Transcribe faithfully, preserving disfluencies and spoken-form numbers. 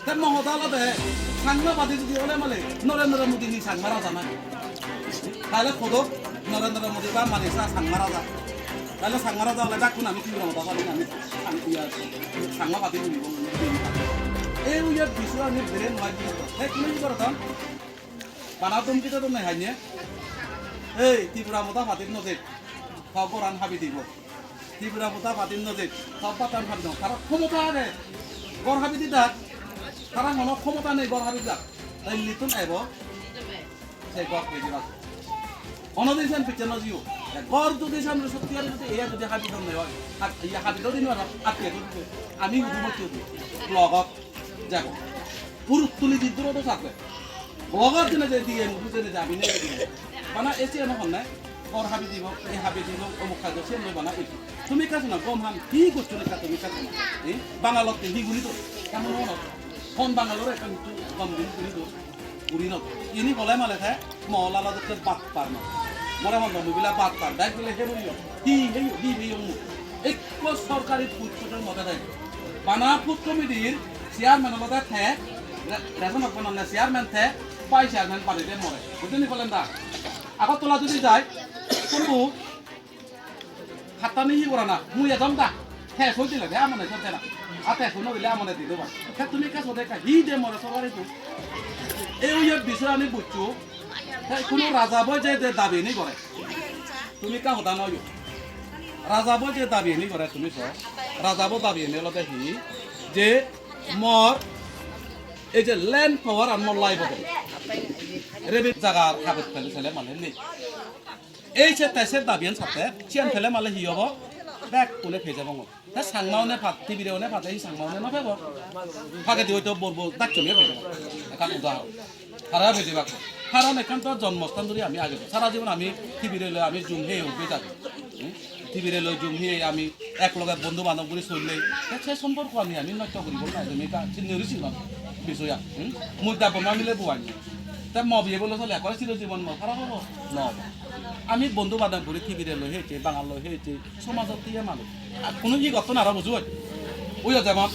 Te mo hoda olode, Changma party jodi ole male, Narendra Modi hi Changma raja na? Tale hodok, Narendra Modi ba Manik Shah Changma raja. Tale Changma raja ole bekkun ami Tipra Motha party, ami Chang-, iya, Changma party hunibo. Ei uye bisu ami brain wash diye. Te kunu hi gorodon? Bana dhumki de dhumki hanye. Ei, Tipra Motha party no je. Ho goran habi dibo. Tipra Motha party no je, sob batan party no. Tara khomota age. Ghor habi didak. Tara hono khomota nei ghor habi didak. Tai nitun ebo. Se ghor habi didak. Hono din sen picche no jiyo. Ghor jodi sen sottigar jodi eya jodi habi don nei oi. Ar iya habi don nei oi. Ar ke jodi ami hudu motto di. Blogot. Jago. Purut tuli di duro do sakbe. Blogot jene je diye, mudu jene jabi ne diye. Bana esi ano honne, ghor habi dibo, ei habi dibo, omuk hajo, siyan loi bana esi. Tumi ekka suna, gom ham, hi gocchon ekka tumi ekka suna. Eh? Bangalot hi guri do? Kemon hono? Hon Bangalore ekka mitu gom din guri do? Guri no. Ini bole male the, mo lala dokke bat par no. More hono mobila bat par, bek bile he buriyo. Hi heyo, hi heyo mu. Ekko sorkari put potor mote de. Bana put committee-r chairman olode te, re-, ration of banana chairman te, vice chairman pari de more. Bujhoni bolen da? Agartala jodi jai, kuntu hattani hi gorana? Mui ejom da. Te soi dile de amone soi dena. A te soi no dile amone di doba. Te tumi ekka sode ekka hi de more sorkari put. Ei uye bisoy ani bujcho. Te kunu raja boi je de dabi ni gore. Tumi ekka hoda no yo. Raja boi je dabi ani gore tumi so. Raja bo dabi ani olode hi? Je mor ei je land power an mor life ode. Rebit jagar kagoj pele sele male nei. Ei se te se dabi an satte, siyan pele male hi obo? Bekkune pei jabongoi. Te Changma une pat, Tibire une pat, ei Changma une no pebo. Pagedi hoito bor bor dacchuni pebo. Ekkan udahoron. Tara bejibak. Karon ekkan to jonmosthan dhuri ami age. Sara jibon ami Tibire loi ami jum heye ugure jagi. Hmm? Tibire loi jum heye ami ek loge bondhu bandhob guri solle. Te se somporko ani ami nosto guribo na, ami ta sinne guri silong. Bisoya. Hmm? Mui da boma mile buani. Te mo biye bole sole ekkore siro jibon mo harap obo? No obo. Ami bondhu bandhob guri Tibire loi heyecche, Bangal loi heyecche, somajot tiye manuj. Ar kono hi gotton aro bujo? Oi jemon